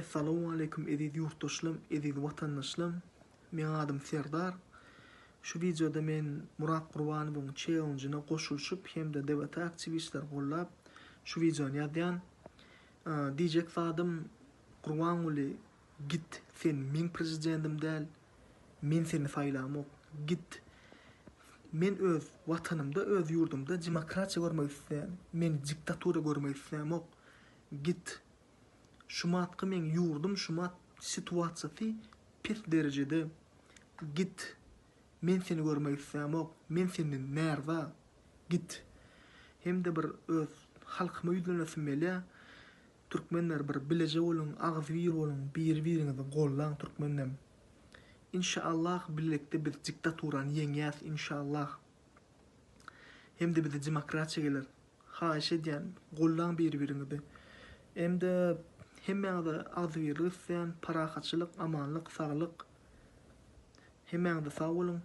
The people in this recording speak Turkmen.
Essalawmaleýkum eziz ýurtdaşlarym, eziz watandaşlarym. Meň adym Serdar. Şu wideoda men Murat Gurbanowyň çellenjine goşulyşyp hem-de DBT aktiwistleri gollap şu wideony ýazýan. Diýjek zadym Gurbanguly git sen meň prezidendim däl, men seni saýlamok. Git. Men öz watanymda, öz ýurdumda demokratiýa görmek isleýän. Men diktatura görmek islämok. Git. Şumatky meň ýurdum şumat situasiýasy pes derejede git men seni görmek islämok men senden närza git hemde bir öz halkyma ýüzlenesim gelýä türkmenler bir bileje boluň agzybir boluň biri biriňizi gollaň türkmenlem inşaallah bilelikde biz diktaturany ýeňýäs inşaallah hemde bize demokratiýa geler Haýyş edýän, gollaň bir-biriňizi. Hem-de hemmäňize agzybirlik isleýän, parahatçylyk, amanlyk, saglyk. Hemmäňize sag boluň.